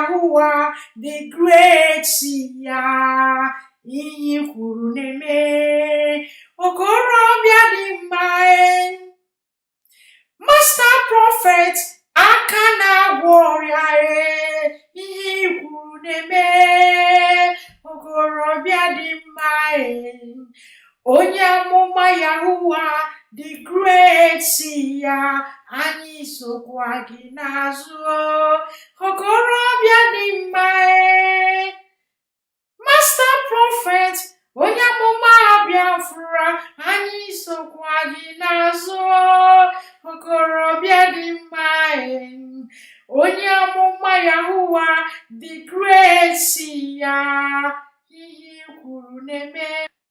Yahuwa the Great si ya, ihe i kwuru na-eme. Okorobịa dị mma e. Master Prophet, aka na-agwọ ọrịa e, ihe i kwuru na-eme. Okorobịa dị mma e. Onye amụma Yahuwa the Great si ya, anyị sokwa gị n'azụ. Okorobịa dị mma e. Master Prophet, onye amụma Biafra, anyị sokwa gị n'azụ. Okorobịa dị mma e. Onye amụma Yahuwa the Great si ya, ihe i kwuru na-eme.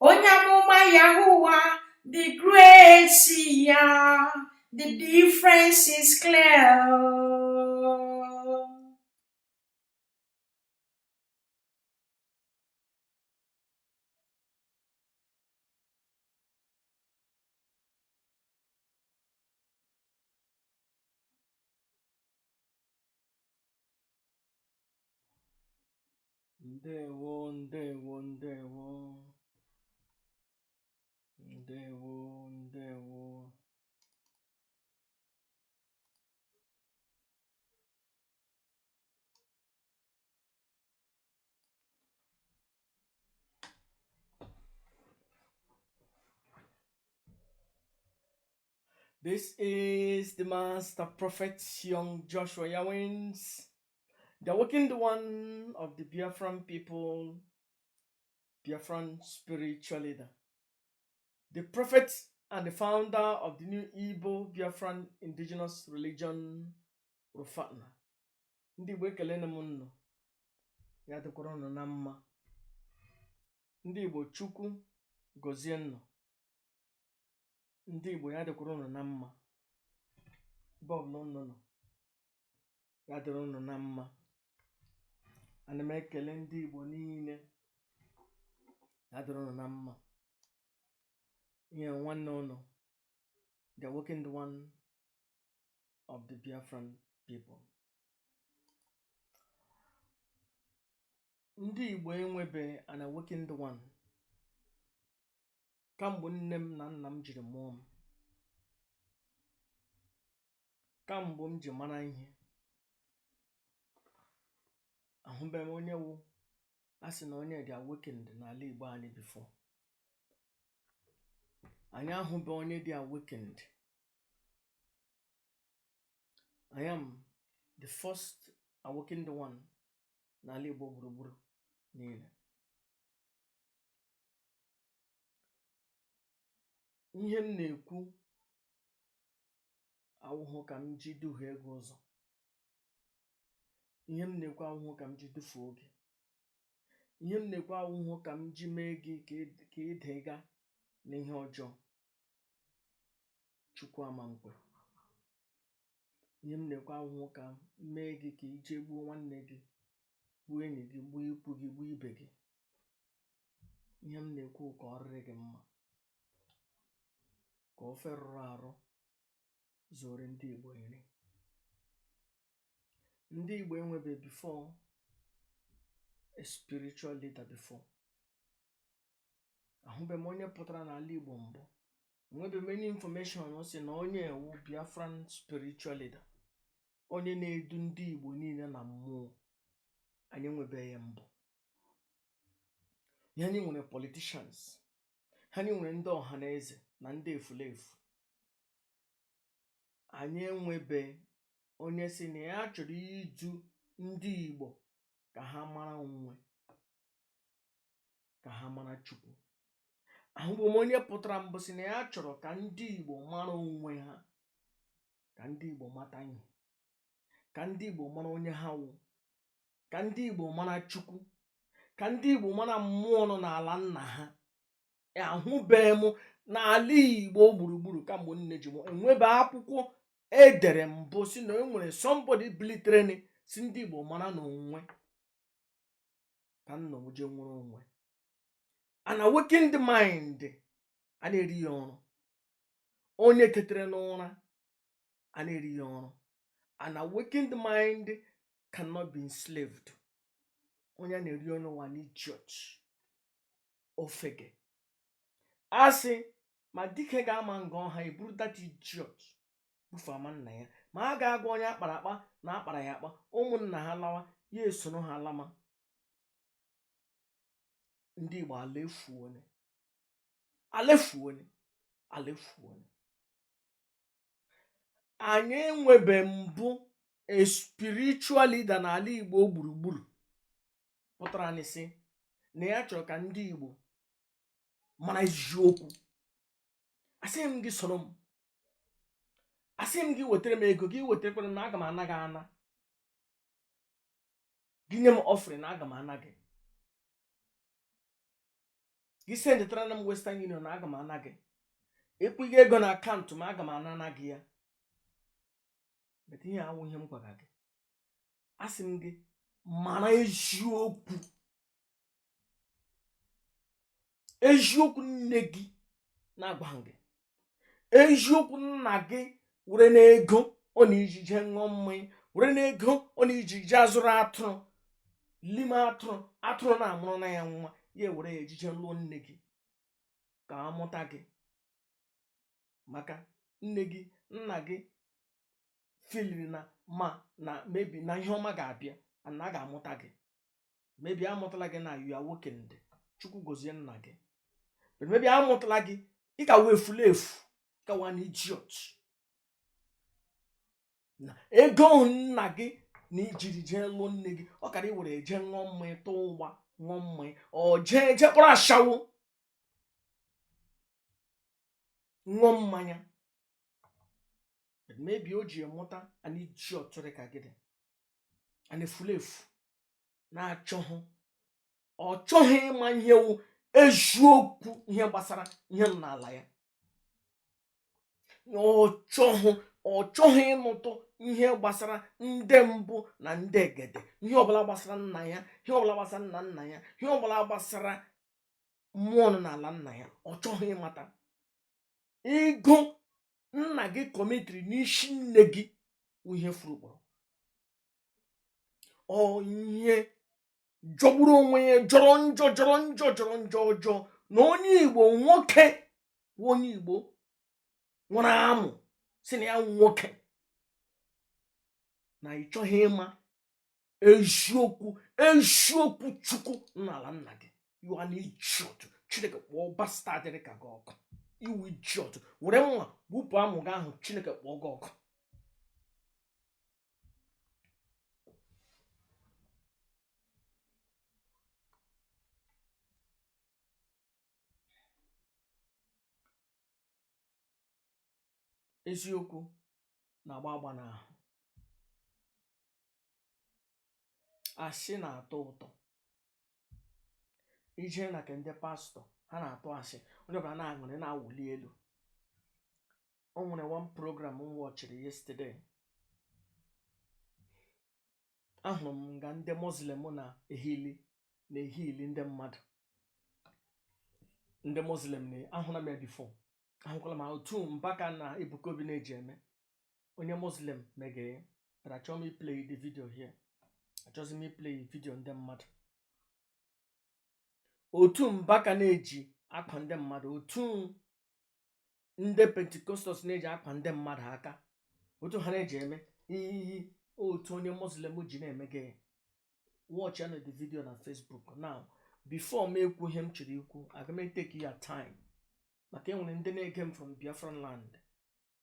Onye amụma Yahuwa the Great si ya, the difference is clear. Ndewo, ndewo, ndewo, ndewo, ndewo. This is the Master Prophet, Young Joshua Yawins, the working one of the Biafran people, Biafran spiritual leader, the prophet and the founder of the new Igbo Biafran indigenous religion, Rufatna. Ndị Igbo, ekelene m nnụ, ya dịkwara unu na mma. Ndị Igbo, Chukwu gọzie nnụ. Ndị Igbo, ya dịkwara unu na mma. Ebe ọbụla unu nọ, ya dịrị unu na mma. Ana m ekele ndị Igbo niile, ya dịrị unu na mma. Ihe nwanne unu, the working one of the Biafran people. Ndị Igbo enwebe an awakened one kamgbe nne m na nna m jiri mụọ m, kamgbe m ji mara ihe. Ahụbeghị m onye wụ a sị na onye dị awakened n'ala Igbo anyị before. Anyị ahụbe onye dị awakened. I am the first awakened one n'ala Igbo gburugburu niile. Ihe m na-ekwu awụhụ ka m ji duhie gị ụzọ. Ihe m na-ekwu awụhụ ka m ji dufuo gị. Ihe m na-ekwu awụhụ ka m ji mee gị ka ị dịga n'ihe ọjọọ. Chukwu ama nkwe. Ihe m na-ekwu awụhụ ka m mee gị ka ị jee gbuo nwanne gị, gbuo enyi gị, gbuo ikwu gị, gbuo ibe gị. Ihe m na-ekwu ka ọ rịrị gị mma, ka ofe rụrụ arụ zuore ndị Igbo nri. Ndị Igbo enwebe before a spiritual leader before. Ahụbeghị m onye pụtara n'ala Igbo mbụ. Enwebeghị m any information o si na onye ewu Biafran spiritual leader, onye na-edu ndị Igbo niile na mmụọ. Anyị enwebeghị ya mbụ. Ihe anyị nwere, politicians. Anyị nwere ndị ọha na eze na ndị efulefu. Anyị enwebe onye si na ya chọrọ idu ndị Igbo ka ha mara onwe, ka ha mara Chukwu. Ahụbụ m onye pụtara mbụ si na ya chọrọ ka ndị Igbo mara onwe ha, ka ndị Igbo mata ihe, ka ndị Igbo mara onye ha wụ, ka ndị Igbo mara Chukwu, ka ndị Igbo mara mmụọ nọ n'ala nna ha. Ahụbeghị m n'ala Igbo gburugburu kamgbe nne ji m enwebe akwụkwọ edere mbụ si na e nwere somebody bilitere si ndị Igbo mara na onwe ka nna m jee nwere onwe. An awakened mind a na-eri ya ọrụ. Onye tetere n'ụra a na-eri ya ọrụ. An awakened mind. cannot be enslaved. Onye a na-eri ọnụ ụwa an idiot. Ofeke asị ma dike ga-ama nga ọha eburu that idiot bufe ama nna ya, ma a ga-agwa onye akpara akpa na akpara ya akpa, ụmụnna ha lawa, ya esoro ha lama. Ndị Igbo alefuone, alefuone, alefuone. Anyị enwebe mbụ a spiritual leader n'ala Igbo gburugburu pụtara anyị sị na ya chọrọ ka ndị Igbo mara eziokwu. Asị m gị soro m, asị m gị wetara m ego, gị wetakwara m na aga m ana gị ana, gị nye m offering na aga m ana gị, gị sendetara m Western Union na aga m ana gị, ịkwụghị ego na akaụntụ m, aga m anana gị ya. But ihe awụ ihe m gwara gị, asị m gị mara eziokwu, eziokwu nne gị na-agwa gị, eziokwu nna gị were n'ego ọ na-iji jee ṅụọ mmanya, were n'ego ọ na-iji jee azụrụ atụrụ lime atụrụ, atụrụ na-amụrụ na ya nwa, ya ewere ya ejije lụọ nne gị ka amụta gị, maka nne gị nna gị filiri na ma na maybe na ihe ọma ga-abịa na a ga-amụta gị. Maybe amụtala gị na you are working, Chukwu gozie nna gị, but maybe amụtala gị ị ka wee efulu efu, ka wa an idiot, na ego ahụ nna gị na ijiri jee lụọ nne gị, ọ kara iwere jee ṅụọ mmanya, tụọ ụgba, ṅụọ mmanya, ọ jee jee kpọrọ ashawo ṅụọ mmanya. But maybe o ji mụta an idiot dị ka gịnị, an efulefu na-achọghị, ọ chọghị ịma ihe wụ eziokwu, ihe gbasara ihe nọ n'ala ya. Ọ chọghị ịnụtụ ihe gbasara ndị mbụ na ndị egede, ihe ọbụla gbasara nna ya, ihe ọbụla gbasara nna nna ya, ihe ọbụla gbasara mmụọ nọ n'ala nna ya, ọ chọghị ịmata. Ego nna gị commitiri n'isi nne gị wụ ihe furu kpọrọ, ọ ihe jọgburu onwe ya, jọrọ njọ, jọrọ njọ, jọrọ njọ ọjọọ na onye Igbo nwoke bụ onye Igbo nwere amụ si na ya nwoke na ị chọghị ịma eziokwu, eziokwu Chukwu n'ala nna gị. You are an idiot. Chineke kpọọ bastard dị ka gị ọkụ. Iwu idiot, were mma gbupụ amụ gị ahụ, Chineke kpọọ gị ọkụ. Eziokwu na-agba agba n'ahụ, asị na-atọ ụtọ. Ije na nke ndị pastọ, ha na-atụ asị, onye ọbụla na-aṅụrị, na-awụli elu. O nwere one program m watchiri yesterday, ahụrụ m nga ndị Muslim na-ehili na-ehili ndị mmadụ. Ndị Muslim na ahụla m ya before, ahụkwala m otu Mbaka na Ebuka Obi na-eji eme onye Muslim megee. But achọghị m iplay the video here, achọghịzi m iplay video ndị mmadụ, otu Mbaka na-eji akwa ndị mmadụ, otu ndị Pentecostals na-eji akwa ndị mmadụ aka, otu ha na-eji eme iyi, otu onye Muslim ji na-eme gị. Watch ya na the video na Facebook now. Before m ekwu ihe m chọrọ ikwu, aga m etake ya time, maka enwere ndị na-ege m from Biafran land,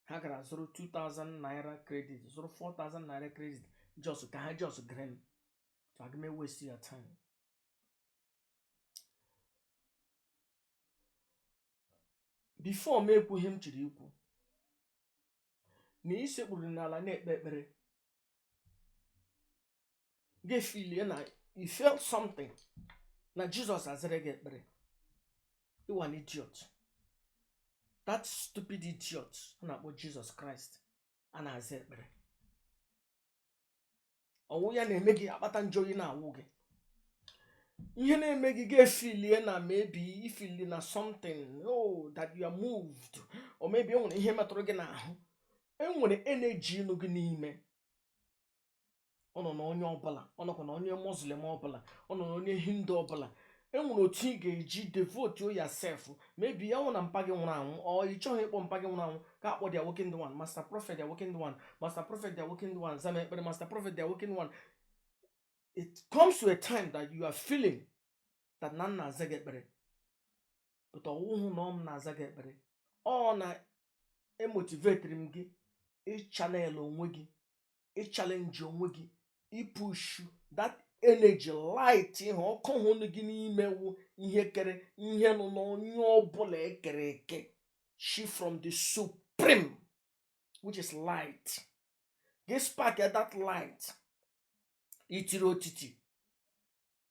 ha gara zụrụ 2000 naira credit, zụrụ 4000 naira credit just ka ha just gere m. So aga m waste ya time. Before m ekwu ihe m chọrọ ikwu, na isekpuru n'ala na-ekpe ekpere, ga-efilie na you felt something na Jizọs azịrị gị ekpere, you an idiot. That stupid idiot a na-akpọ Jesus Christ a na-aza ekpere, ọnwụ ya na-eme gị akpata njọ oyi na-awụ gị, ihe na-eme gị ga-efilie na maybe ifili na something, oh, that you are moved, or maybe e nwere ihe metụrụ gị n'ahụ, e nwere energy nụ gị n'ime. Ọ nọ na onye ọbụla, ọ nọkwa na onye Muslim ọbụla, ọ nọ na onye Hindu ọbụla. Enwere otu ị ga-eji devote yourself. Maybe ya nwụ na mpa gị nwụrụ anwụ, ọ ị chọghị ịkpọ mpa gị nwụrụ anwụ ka akpọ the awakened one, Master Prophet, the awakened one, Master Prophet, the awakened one, zama ekpere, Master Prophet, the awakened one. It comes to a time that you are feeling that na nna aza gị ekpere, but ọwụhụ na ọ m na-aza gị ekpere, ọ na emotivateri m gị ịchannel onwe gị, ịchallenge onwe gị, ipush that energy, light ihe ọkụ hụnụ gị n'ime wu ihe kere ihe nọ n'onye ọbụla ekere eke, shi from the supreme, which is light. Gị spark that light, itiri otiti,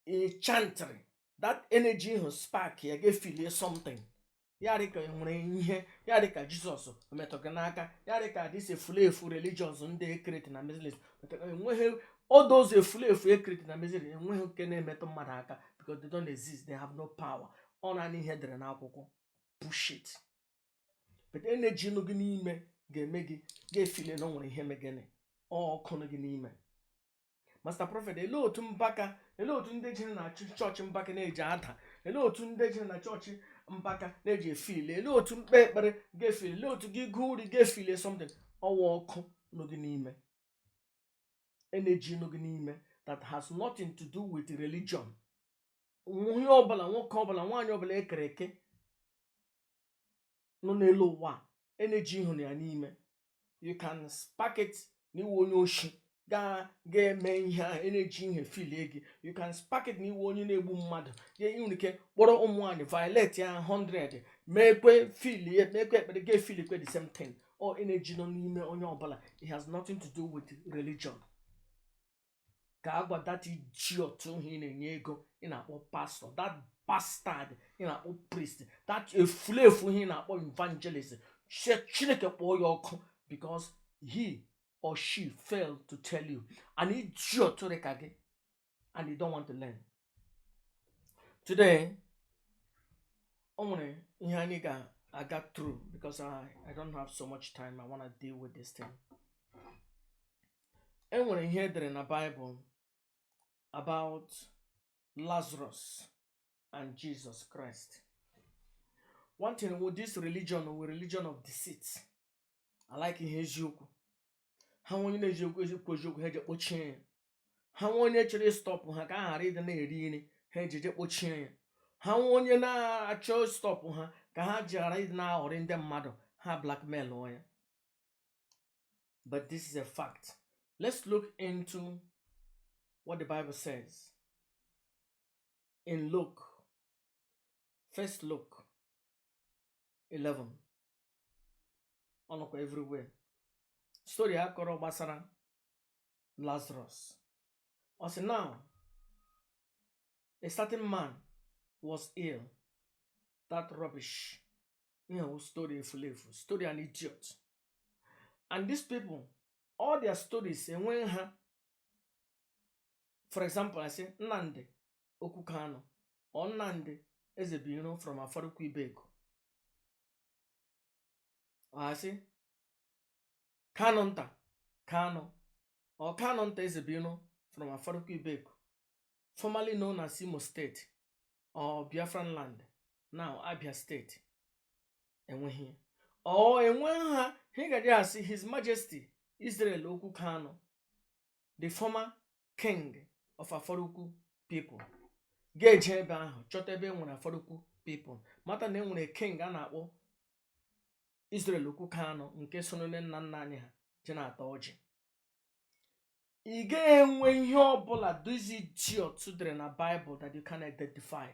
ịchantịrị that energy ahụ, spark ya, ga-efilie something. Ya dị ka nwere ihe, ya dị ka Jizọs metụ gị n'aka, ya dị ka this efulefu religions ndị ekreti na Muslims. Enweghị all those efulefu ekreti na Muslims, enweghị nke na-emetụ mmadụ aka because they don't exist, they have no power. Ọ naanị ihe edere n'akwụkwọ, bullshit. But energy nụ gị n'ime ga-eme gị ga-efile na o nwere ihe megene ọkụ nụ gị n'ime. Master Prophet, elee otu Mbaka, elee otu ndị jere na chọọchị Mbaka na-eji ada? Elee otu ndị jere na chọọchị Mbaka na-eji efile? Elee otu mkpe ekpere ga-efile? Elee otu gị gụọ uri ga-efile something? Ọwa ọkụ nụ gị n'ime, energy nụ gị n'ime that has nothing to do with religion. Ihe ọbụla, nwoke ọbụla, nwaanyị ọbụla ekere eke nọ n'elu ụwa, energy hụrụ ya n'ime. You can spark it n'iwu onye oshi ga ga-eme ihe ahụ, energy ihe filie gị. You can spark it n'iwu onye na-egbu mmadụ ga nwere ike kpọrọ ụmụ nwaanyị violate ya 100, meekwe filie, meekwe ekpere, ga-efilikwe the same thing. Or energy nọ n'ime onye ọbụla, it has nothing to do with religion. Ka agwa that idiot ahụ ị na-enye ego, ị na-akpọ pastor, that bastard ị na-akpọ priest, that efulefu ihe ị na-akpọ evangelist, Chineke kpọọ ya ọkụ because he or she failed to tell you. An idiot dị ka gị, and you don't want to learn. Today o nwere ihe anyị ga-aga through because I don't have so much time. I want to deal with this thing. E nwere ihe edere na Bible about Lazarus and Jesus Christ. One thing with this religion, with religion of deceit, I like ihe eziokwu ha. Nwe onye na-eji okwu eziokwu eziokwu, ha eji kpochie ya. Ha nwe onye chọrọ ịstop ha ka a ghara ịdị na-eri nri, ha ejeje kpochie ya. Ha nwe onye na-achọ stop ha ka ha ji ghara ịdị na-aghọrị ndị mmadụ, ha blackmail ya. But this is a fact. Let's look into what the Bible says in Luke, first Luke 11. Ọ nọkwa everywhere, story a kọrọ gbasara Lazarus. Ọ sị, "Now a certain man was ill." That rubbish, story efulefu, story an idiot. And these people, all their stories enwe ha. For example, I say Nnamdi Okwu Kanu or Nnamdi Ezebiro from Afarukwu Ibeku, or I say Kanu Nta Kanu or Kanu Nta Ezebiro from Afarukwu Ibeku, formerly known as Imo State or Biafran land, now Abia State. Enweghị or enwe ha, ha gaji asị His Majesty Israel Okwu Kanu, the former king of Afarukwu people. Ga-eje ebe ahụ chọta ebe e nwere Afarukwu people, mata na e nwere king a na-akpọ Israel Okwu Kanu nke so nne nna nna anyị ha ji na-ata ọjị. Ị ga-enwe ihe ọbụla these idiot dere na Bible that you can identify.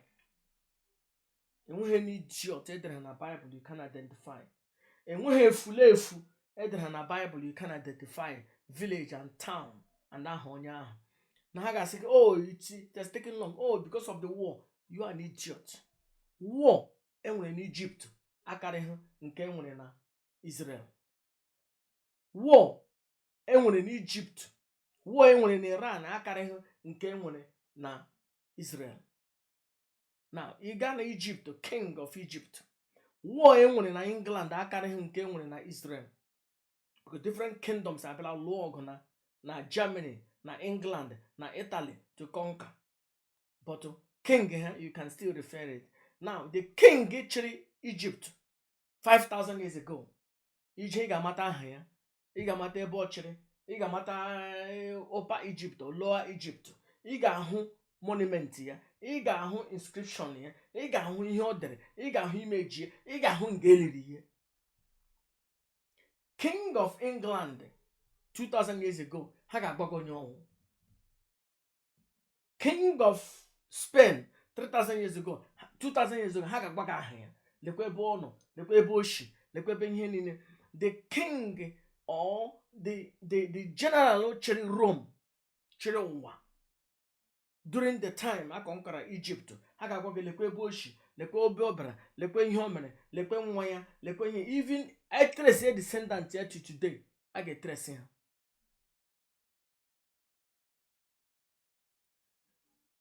Enweghị any idiot edere na Bible you can identify. Enweghị efulefu edere na Bible you can identify, village and town and aha onye ahụ na ha ga-asị gị, "Oh, it has taken long. Oh, because of the war." You are an idiot. War enwere n'Egypt akarịghị nke enwere na Israel. War enwere n'Egypt, war enwere na Iran akarịghị nke enwere na Israel. Na ị gaa na Egypt, king of Egypt, war enwere na England akarịghị nke enwere na Israel, because different kingdoms abịala lụọ ọgụ na Germany. na England na Italy to conquer, but king ha, you can still refer it. Now, the king chịrị Egypt 5000 years ago, ije ị ga-amata aha ya, ị ga-amata ebe ọ chịrị, ị ga-amata Upper Egypt or Lower Egypt, ị ga-ahụ monument ya, ị ga-ahụ inscription ya, ị ga-ahụ ihe ọ dere, ị ga-ahụ image ya, ị ga-ahụ nga eliri ihe. King of England 2000 years ago, ha ga-agwa gị onye ọnwụ. King of Spain 3000 years ago, 2000 years ago, ha ga-agwa gị aha ya, lekwa ebe ọ nọ, lekwa ebe o shi, lekwa ebe ihe niile. The king or the general chịrị Rome, chịrị ụwa during the time a conquerara Egypt, ha ga-agwa gị lekwa ebe o shi, lekwa ebe ọ bịara, lekwa ihe o mere, lekwa nwa ya, lekwa ihe. Even etrace descendant ya to today, a ga-etrace ha.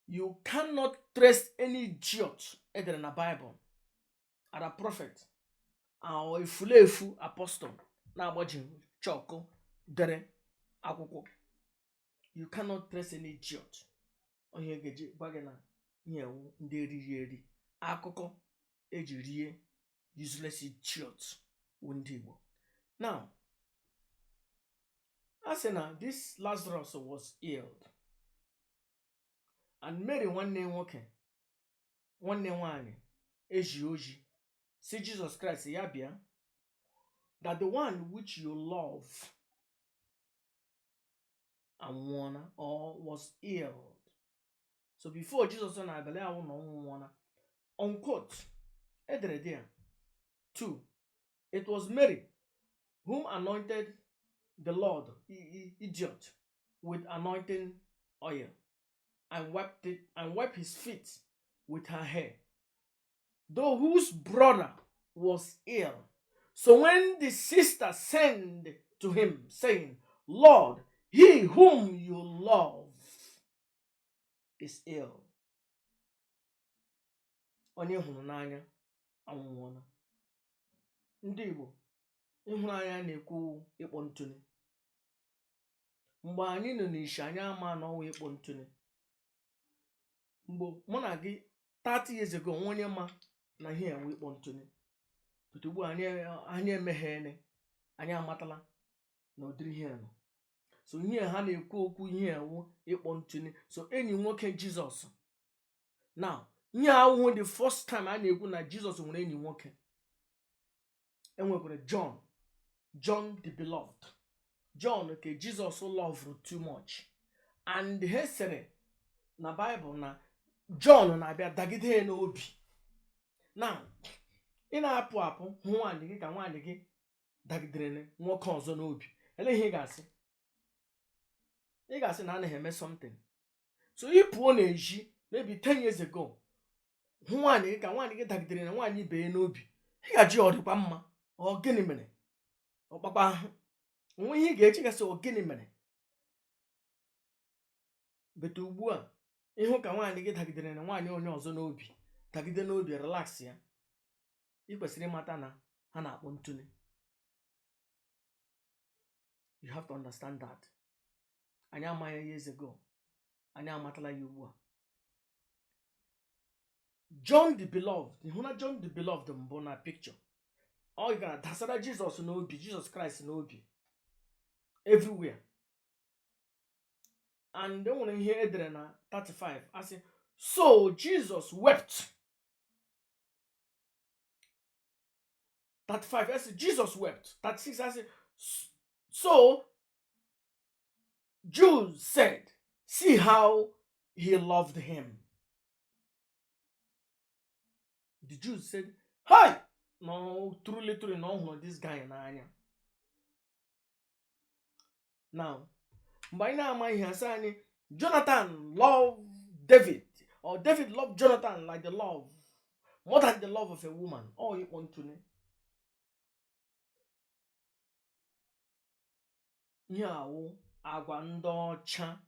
You cannot trace any idiot edere na Bible ara prophet or efulefu apostle na-agbaji chọkụ dere akwụkwọ. You cannot trace any idiot. Onye ga-eji gwa gị na ihe ewu ndị eriri eri akụkọ eji rie useless idiot wụ ndị Igbo. Now, a sị na this Lazarus was ill, and Mary nwanne nwoke, nwanne nwanyị, eji oji si Jesus Christ ya bịa, that the one which you love anwụọna or was ill. So before Jesus na-abịa, ya wụ na ọ nwụọna, unquote. Edere there two, it was Mary whom anointed the Lord, idiot, with anointing oil and wiped it and wiped his feet with her hair, though whose brother was ill. So when the sister sent to him, saying, "Lord, he whom you love is ill." Onye hụrụ n'anya anwụọla. Ndị Igbo, ịhụnanya na-ekwu ịkpọ ntụnụ. Mgbe anyị nọ n'ishi, anyị ama na ọnwa ịkpọ ntụnụ. Mgbe mụ na gị 30 years ago, nwa onye ma na ihe enwe ịkpọ ntụnụ, but ugbu a anyị emeghene, anyị amatala na ụdịrị ihe nọ. So ihe ha na-ekwu okwu ihe ewu ịkpọ ntụnụ. So enyi nwoke Jizọs, now, ihe awụhụ the first time a na-ekwu na Jizọs nwere enyi nwoke. Enwekwara John, John the Beloved, John ke Jizọs loved too much, and ha sịrị na Baịbụl na John na-abịa dagide ya n'obi. Now, ị na-apụ apụ hụ nwaanyị gị ka nwaanyị gị dagidere nwoke ọzọ n'obi, ele ihe ị ga-asị? Ị ga-asị na anaghị eme something. So ị pụọ n'ezi maybe 10 years ago, hụ nwaanyị gị ka nwaanyị gị dagidere na nwaanyị ibe ya n'obi, ị ga-ajụ ya, ọ dịkwa mma? Ọ gịnị mere? Ọkpakpa ahụ onwe ihe ị ga-eche gasị, ọ gịnị mere? Bete ugbu a, ịhụ ka nwaanyị gị dagidere na nwaanyị onye ọzọ n'obi, dagide n'obi, relax ya, ị kwesịrị ịmata na ha na-akpọ ntụnụ. You have to understand that anyị amaghị years ago, anyị amatala ya ugbu a. John the Beloved, ị hụ na John the Beloved mbụ na picture, ọ gara dasara Jizọs n'obi, Jizọs Kraịst n'obi everywhere. And e nwere ihe edere na 35, asị, so Jesus wept. 35 asị, Jesus wept. 36 asị, so Jews said, "See how he loved him." The Jews said, "Hi, no, truly, truly, na ọ hụrụ this guy n'anya." Now, mgbe anyị na-ama ihe, asị anyị Jonathan loved David, or David loved Jonathan like the love more than the love of a woman. Ọ ịkpọ ntụnye. Ihe awụ agwa ndị ọcha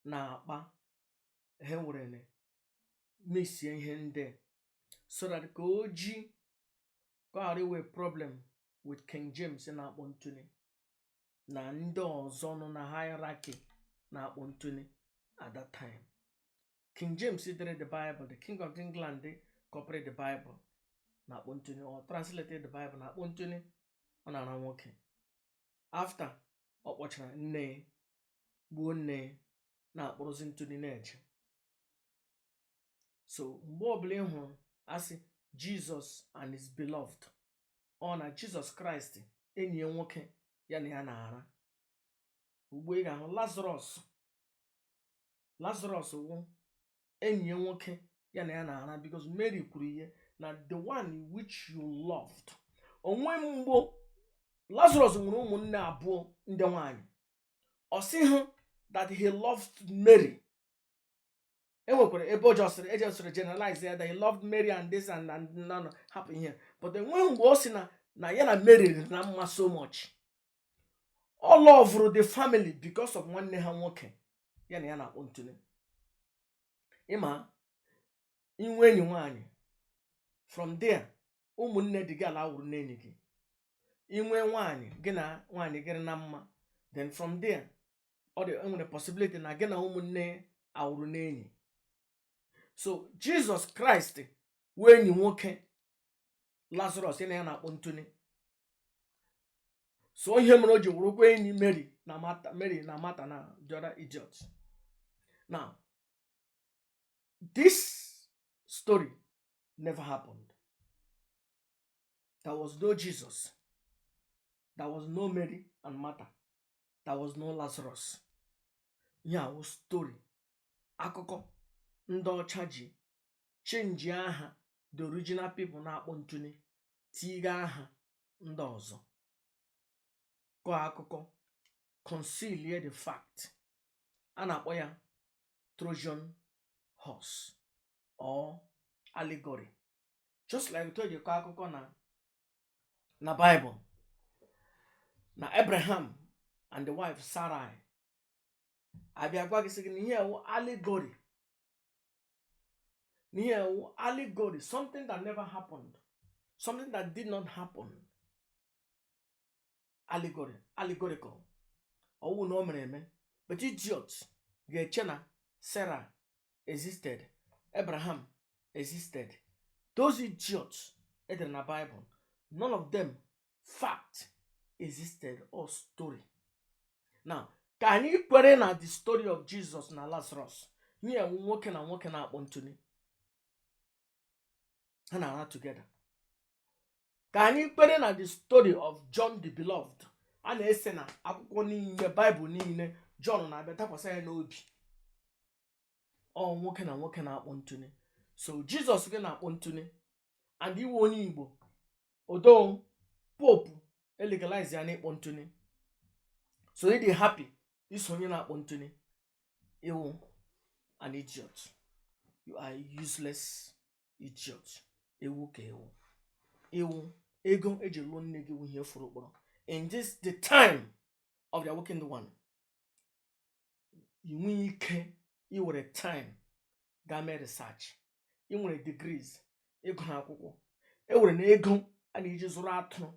na-akpa, ha nwere mesie ihe ndị so that ka o ji ka ọ ghara iwe problem with King James na-akpọ ntụnye na ndị ọzọ nọ na hierarchy. na-akpọ ntụni at that time. King James dere the Bible, the King of England copied the Bible na-akpọ ntụni or translated the Bible na-akpọ ntụni. Ọ na-ara nwoke after ọ kpọchara nne ya, gbuo nne ya, na-akpọrọzi ntụni na-eje. So mgbe ọbụla ị hụrụ asị Jesus and his beloved, ọ na Jesus Christ, enyi ya nwoke ya na ya na-ara. Ugbo ị ga-ahụ Lazarus, Lazarus wụ enyi ya nwoke ya na ya na-ara, because Mary kwuru ihe na "the one which you loved". Onwe mgbo Lazarus nwere ụmụnne abụọ ndị nwanyị, ọ sị hụ that he loved Mary. Enwekwara ebe o jọsịrị ejọsịrị generalize ya that he loved Mary and this and no, hapụ ihe, but enweghị mgbe ọ sị na ya na Mary dị na mma so much. Ọ loverụ the family because of nwanne ha nwoke ya na ya na-akpọ ntụle. Ịma inwe enyi nwanyị, from there ụmụnne dị gị ala wụrụ n'enyi gị. Inwe nwaanyị, gị na nwaanyị gịrị na mma, then from there ọ dị enwere possibility na gị na ụmụnne awụrụ n'enyi. So Jesus Christ wee enyi nwoke Lazarus ya na ya na-akpọ ntụli. So ihe mere o ji wụrụkwa enyi Mary na Martha, Mary na Martha na the other idiot. Now, this story never happened. There was no Jesus, there was no Mary and Martha, there was no Lazarus. Ihe awụ story, akụkọ ndị ọcha ji change aha the original people na-akpọ ntụli, tiga aha ndị ọzọ, kọọ akụkọ, conceal the fact. A na-akpọ ya Trojan horse or allegory, just like otu eji kọọ akụkọ na Bible na Abraham and the wife Sarai. Abịa gwa gị sị gị na ihe wụ allegory, na ihe wụ allegory, something that never happened, something that did not happen. Allegory, allegorical. Ọwụ na o mere eme, but idiot ga-eche na Sarah existed, Abraham existed. Those idiots edere na Bible, none of them fact existed or story. Now, ka anyị kwere na the story of Jesus na Lazarus nye nwoke na nwoke na-akpọ ntụli, ha na-ara together. Ka anyị kwere na the story of John the Beloved a na-ese na akwụkwọ niile, Baịbụl niile, John na-abịa dakwasị ya n'obi. Ọ nwoke na nwoke na-akpọ ntụli. So Jizọs gị na-akpọ ntụli and iwe onye Igbo odo Pope elegalize ya n'ịkpọ ntụli, so ị dị happy iso onye na-akpọ ntụli. Iwu an idiot, you are a useless idiot. Ewu ka ewu, ewu ego eji lụọ nne gị wụ ihe furu ụkpọrọ. In this the time of the awakened one, ị nwee ike iwere time gaa mee research. Ị nwere degrees, ịgụrụ akwụkwọ. Ewere na ego a na-eji zụrụ atụrụ,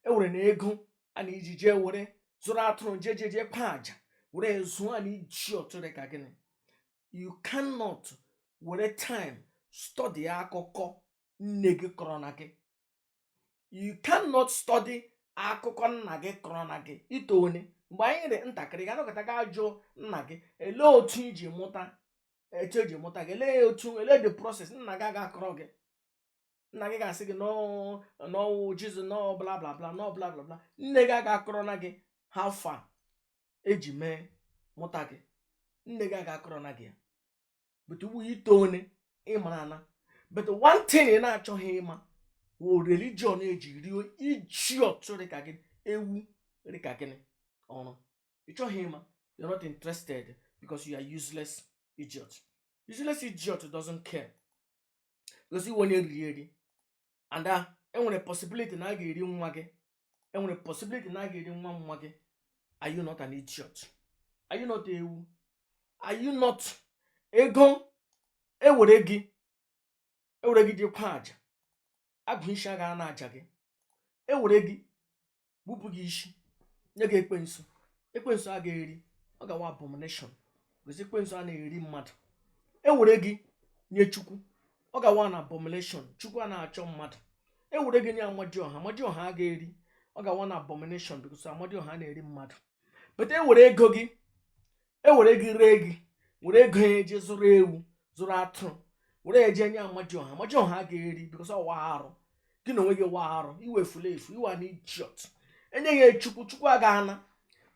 ewere na ego a na-eji jee were zụrụ atụrụ, jee jee jee kwa aja were zụọ a na iji ọtụrụ ka gịnị? You cannot were time study akụkọ nne gị kọrọ na gị. You cannot study akụkọ nna gị kọrọ na gị. Ito onye mgbe anyị dị ntakịrị ga-anọkọta ga jụọ nna gị, elee otu iji mụta, etu eji mụta gị, elee otu, elee the process, nna gị aga akọrọ gị. Nna gị ga-asị gị n'ọwụ Jizọs, nọ bla bla bla, nọ bla bla bla. Nne gị aga akọrọ na gị how far eji mee mụta gị. Nne gị aga akọrọ na gị ya. But ugbu ito one ịmara na, but one thing ị na-achọghị ịma wụ religion eji rio idiot dị ka gị, ewu dị ka gịnị ọrụ. Ị chọghị ịma. You're not interested because you are useless idiot. Useless idiot doesn't care because iwe onye riri eri and enwere possibility na a ga-eri nwa gị, enwere possibility na a ga-eri nwa nwa gị. Are you not an idiot? Are you not ewu? Are you not ego ewere gị, ewere gị jekwa aja agụ isi a ga na aja gị, ewere gị gbupụ gị isi nye gị ekwensu? Ekwensu a ga-eri, ọ Ọ ga-awụ abomination because ekwensu a na-eri mmadụ. Ewere gị nye Chukwu, ọ ga-awụ an abomination. Chukwu a na-achọ mmadụ. Ewere gị nye Amadioha, Amadioha a ga-eri, ọ ga-awụ an abomination because Amadioha na-eri mmadụ. But ewere ego gị, ewere gị ree gị, were ego ya eje zụrụ ewu, zụrụ atụrụ, were eje nye Amadioha, Amadioha a ga-eri because ọ wa arụ. Gị na onwe gị wa arụ, ị wụ efulefu, ị wụ an idiot. Enye ya Chukwu, Chukwu aga ana.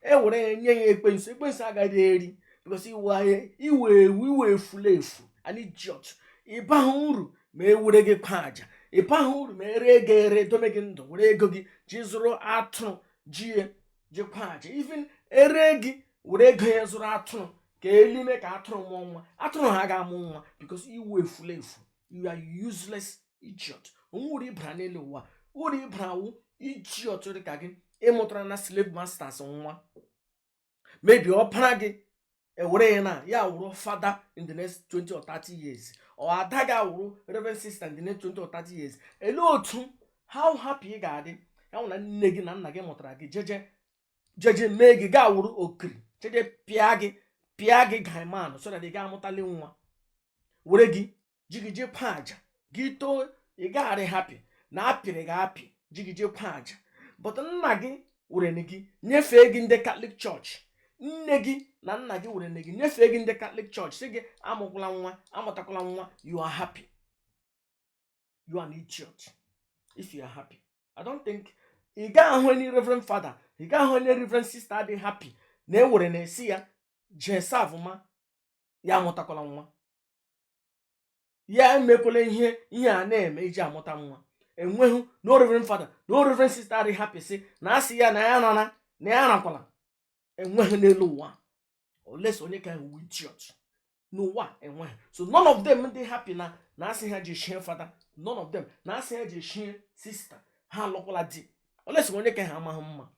Ewere ya nye ya ekwensu, ekwensu agaghị eri because ị wụ ewu, ị wụ efulefu, an idiot. Ị baghị uru ma ewere gị kwa aja, ị baghị uru ma ere gị ere, dome gị ndụ, were ego gị ji zụrụ atụrụ, ji jekwa aja. Even ere gị, were ego ya zụrụ atụrụ ka elime, ka atụrụ mụọ nwa, atụrụ ha ga-amụ nwa because ị wụ efulefu. You are useless idiot. Onwe uru ị bara n'elu ụwa. Uru ị bara wụ idiot dị ka gị ịmụtara na slave masters nwa. Maybe ọpara gị ewere ya na ya wụrụ fada in the next 20 or 30 years, or ada gị awụrụ reverend sister in the next 20 or 30 years. Elee otu, how happy ị ga-adị ya nwụ na nne gị na nna gị mụtara gị, jeje jeje mee gị gaa wụrụ okiri, jeje pịa gị, pịa gị gaiman, so that ị ga-amụtali nwa, were gị ji gị jee kwa aja. Gị too, ị gagharị happy na apịrị gị apị, ji gị jee kwa aja. But nna gị were gị nyefee gị ndị Catholic Church, nne gị na nna gị were gị nyefee gị ndị Catholic Church, sị gị amụkwala nwa, amụtakwala nwa. You are happy? You are an idiot if you are happy. I don't think ị ga-ahụ any reverend father, ị ga-ahụ any reverend sister dị happy na ewere na-esi ya jee savụ ma ya amụtakwala nwa, ya emekwala ihe ihe a na-eme iji amụta nwa. Enweghị no reverend father, no reverend sister dị happy sị na asị ya na ya nana na ya rakwala. Enweghị n'elu ụwa, unless onye ka ewu idiot n'ụwa enweghị. So none of them dị happy na asị ha ji shie fada, none of them na asị ha ji shie sister, ha alụkwala di, unless onye ka ha amaghị mma.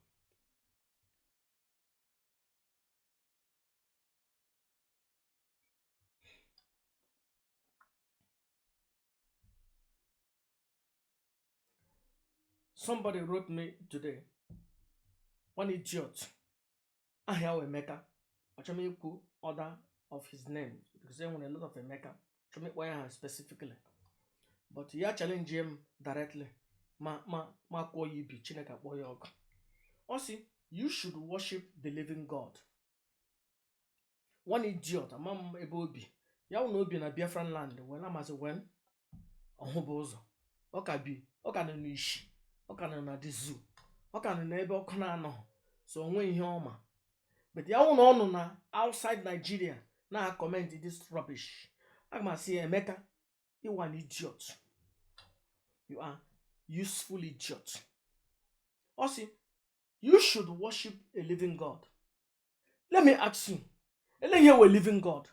Somebody wrote me today, one idiot, aha ya wụ Emeka. Achọrọ m ikwu other of his name because e nwere a lot of Emeka. Achọrọ m ịkpọ ya aha specifically, but ya challenge m directly, ma kwụọ ya ibi. Chineke akpọ ya ọkụ. Ọ sị you should worship the living God. One idiot, ama m ebe obi ya wụ na obi na Biafran land wee amasị wee ọhụbụ ụzọ. Ọ ka bi, ọ ka nọ n'ishi, ọ ka nọ na the zoo, ọ ka nọ n'ebe ọkụ na-anọghị, so onwe ihe ọma. But ya wụ na ọ nọ na outside Nigeria na comment this rubbish, aga m asị ya, Emeka, you are an idiot, you are useful idiot. Ọ sị you should worship a living God. Let me ask you, ele ihe wụ living God?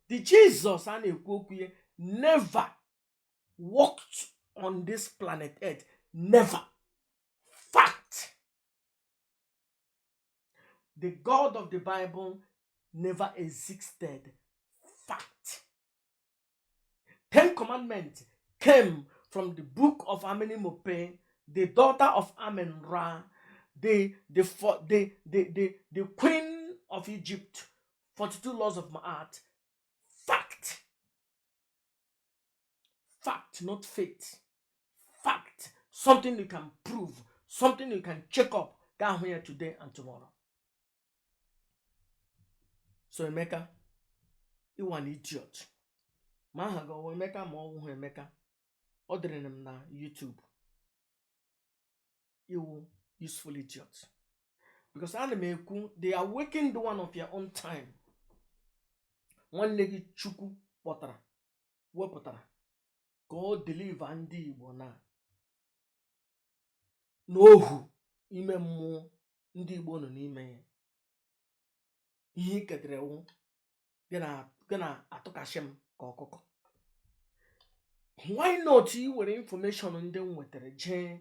The Jesus a na-ekwu okwu ya never walked on this planet Earth. Never. Fact. The God of the Bible never existed. Fact. 10 Commandments came from the book of Amenemope, the daughter of Amen-Ra, the queen of Egypt, 42 laws of Ma'at. Fact. Fact, not faith. Fact. Something you can prove, something you can check up. Gaa hụ ya today and tomorrow. So Emeka, you are an idiot. Ma aha gị ọwụ Emeka ma ọ wụghị Emeka, ọ dịrị m na YouTube. Ị wụ useful idiot. Because ana m ekwu the awakened one of your own time. Nwanne gị Chukwu kpọtara, wepụtara ka ọ deliver ndị Igbo na n'ohu ime mmụọ ndị Igbo nọ n'ime ya. Ihe ị ketere wụ gị na-atụkasị m ka ọkụkọ. Why not ị were information ndị m nwetara jee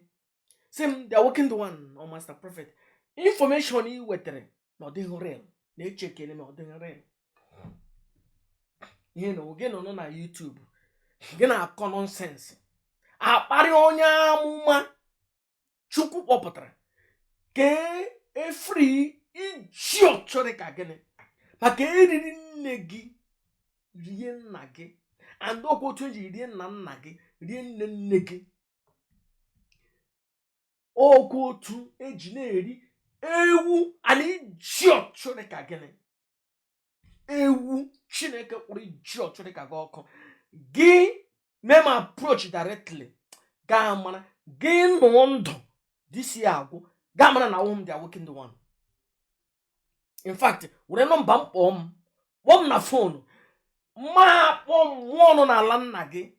sị m the awakened one or master prophet, information ị wetara na ọ dịghị real, na echekere na ọ dịghị real. Ihe na oge nọ na YouTube gị na-akọ nonsense, akparị onye amụma Chukwu kpọpụtara ka efri Idiot dị ka gịnị? Maka eriri nne gị, rie nna gị, and okwu otu eji rie nna nna gị, rie nne nne gị, okwu otu eji na-eri ewu. Ana idiot dị ka gịnị? Ewu. Chineke kpụrụ idiot dị ka gị ọkụ. Gị mee m approach directly, gaa mara gị nụọ ndụ disi agwụ, gaa mara na awụ m the awakened one. In fact, were nọmba m kpọọ m, kpọọ m na phone, ma kpọọ mmụọ nọ n'ala nna gị,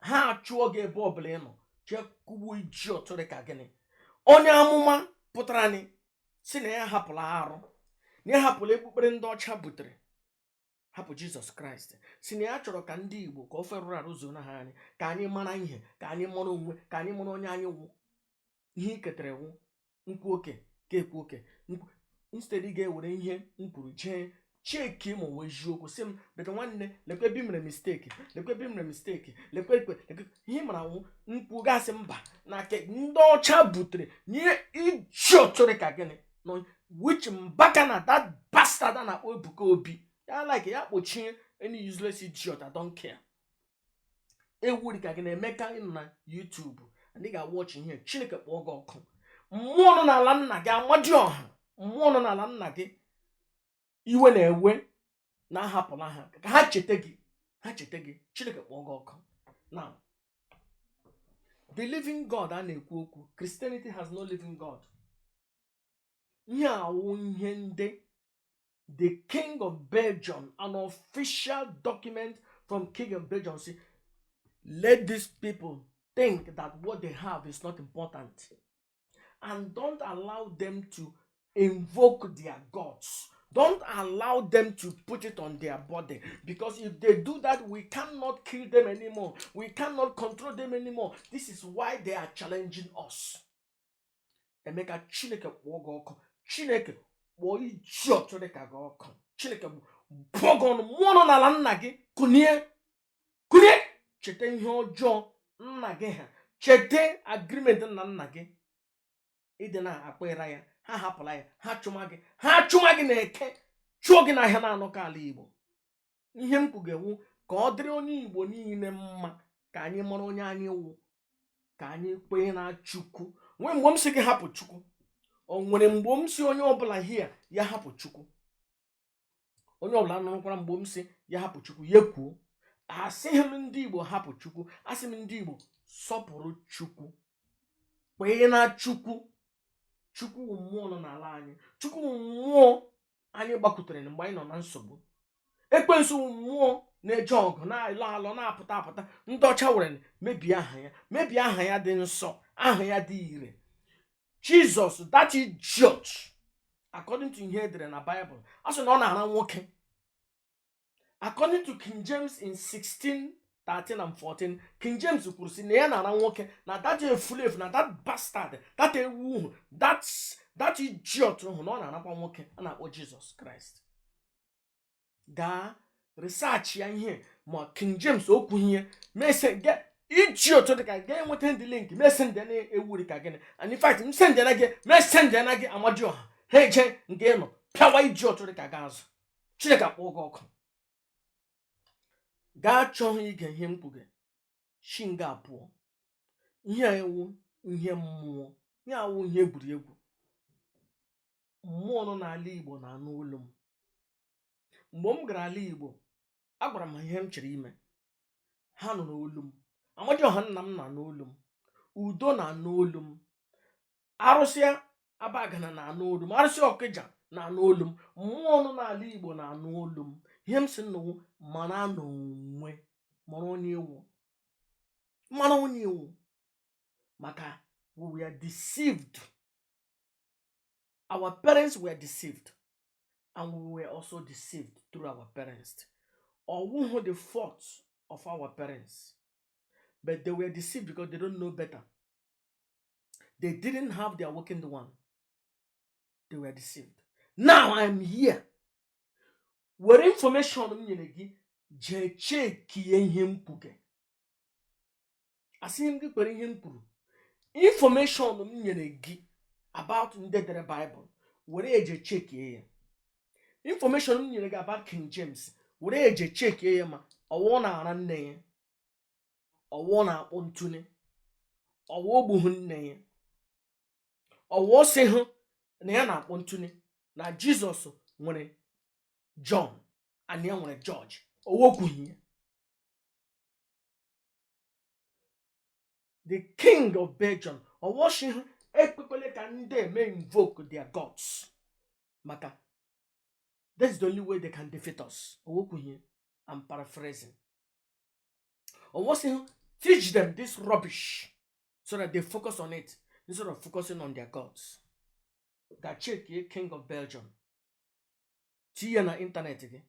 ha chụọ gị ebe ọbụla ị nọ. Jee kugbuo idiot dị ka gịnị? Onye amụma pụtara ni si na ya hapụla arụ, na ya hapụla ekpukpere ndị ọcha butere, hapụ Jizọs Kraịst, si na ya chọrọ ka ndị Igbo, ka ofe rụrụ arụ zuo na ha anyị, ka anyị mara ihe, ka anyị mara onwe, ka anyị mara onye anyị wụ. Ihe i ketere wụ nkwu oke ka ekwu oke. Instead ị ga-ewere ihe m kwuru jee check ma ọ eziokwu, sị m, "Beta nwanne, lekwe ebe i mere mistake, lekwe ebe i mere mistake, lekwe ekwe lekwe ihe ị mara nwụ nkwu," gasị mba na ke ndị ọcha butere nye idiot dị ka gịnị nọ, which Mbaka na that bastard a na-akpọ Ebuka Obi ya, like ya kpochie any useless idiot. I don't care. Ewu dị ka gị na Emeka ịnọ na YouTube and ị ga-watch ihe. Chineke kpọọ gị ọkụ. Mmụọ nọ n'ala nna gị, Amadioha, mmụọ nọ n'ala nna gị, iwe na-ewe na-ahapụla ha ka ha cheta gị, ha cheta gị. Chineke kpọọ gị ọkụ. Now, the living God a na-ekwu okwu, Christianity has no living God. Ihe awụ ihe ndị the king of Belgium, an official document from king of Belgium, say let these people think that what they have is not important and don't allow them to invoke their gods. Don't allow them to put it on their body, because if they do that, we cannot kill them anymore. We cannot control them anymore. This is why they are challenging us. Emeka, Chineke kpọọ gị ọkụ. Chineke kpọọ idiot dị ka gị ọkụ. Chineke bụọ gị ọnụ. Mmụọ nọ n'ala nna gị, kunie, kunie, cheta ihe ọjọọ nna gị ha, cheta agreement nna nna gị ịdị na-akpịra ya. Ha hapụla ya, ha chụma gị, ha chụma gị na eke, chụọ gị n'ahịa na-anọkọ ala Igbo. Ihe m kwugewu ka ọ dịrị onye Igbo niile mma, ka anyị mara onye anyị wụ, ka anyị kwee na Chukwu. Nwee mgbe m sị gị hapụ Chukwu? O nwere mgbe m si onye ọbụla hia ya hapụ Chukwu? Onye ọbụla nụrụkwara mgbe m si ya hapụ Chukwu, ya kwuo. Asịghị m ndị Igbo hapụ Chukwu. Asị m ndị Igbo sọpụrụ Chukwu, kwee na Chukwu. Chukwu wụ mmụọ nọ n'ala anyị. Chukwu wụ mmụọ anyị gbakwutere mgbe anyị nọ na nsogbu. Ekwensu wụ mmụọ na-eje ọgụ, na-alọ alọ, na-apụta apụta. Ndị ọcha were mebie aha ya, mebie aha ya dị nsọ, aha ya dị ire. Jizọs, that idiot, according to ihe edere na Bible, a sị na ọ na-ara nwoke. According to King James in 16 13 and 14, King James kwuru sị na ya na-ara nwoke, na that efulefu, na that bastard, that ewu hụ, that idiot hụ na ọ na-arakwa nwoke a na-akpọ Jizọs Kraịst. Gaa research ya ihe ma King James okwu ihe mese idiot dị ka ga enweta ndị link mese ndị na-ewu dị ka gịnị. And in fact, m send na gị, me send na gị Amadioha, ha eje nke ị nọ pịawa idiot dị ka gị azụ. Chineke akpọ gị ọkụ. Gaa chọọ ige ihe m kwuge chi nga pụọ. Ihe a ewu ihe mmụọ, ihe awụ ihe egwuregwu. Mmụọ nọ n'ala Igbo na-anụ olu m. Mgbe m gara ala Igbo, agwara m ha ihe m chere ime. Ha nụrụ olu m. Amadioha nna m na-anụ olu m. Udo na-anụ olu m. Arụsị Abagana na-anụ olu m. Arụsị Ọkịja na-anụ olu m. Mmụọ nọ n'ala Igbo na-anụ olu m. Ihe m si nnụwụ mara n'onwe, mara onye iwu, mara onye iwu, maka we were deceived. Our parents were deceived and we were also deceived through our parents. Ọwụhụ the fault of our parents, but they were deceived because they don't know better. They didn't have the awakened one. They were deceived. Now I am here. Were information m nyere gị jee checkie ihe m kwuge. Asịghị m gị kwere ihe m kwuru. Information m nyere gị about ndị dere Bible, Were eje checkie ya. Information m nyere gị about King James, were eje checkie ya. Ma ọwụ na-ara nne ya, ọwụ na-akpọ ntune, ọwụ ogbughị nne ya, ọwụ sị hụ na ya na-akpọ ntune na Jizọs nwere John and ya nwere George, ọwụ okwughị ya. The king of Belgium, ọwọshi ha ekpekwele ka ndị eme invoke their gods, maka that's the only way they can defeat us. Owokwughị, I'm paraphrasing. Ọwọsi ha teach them this rubbish so that they focus on it instead of focusing on their gods. Ga check king of Belgium, tinye na internet gị,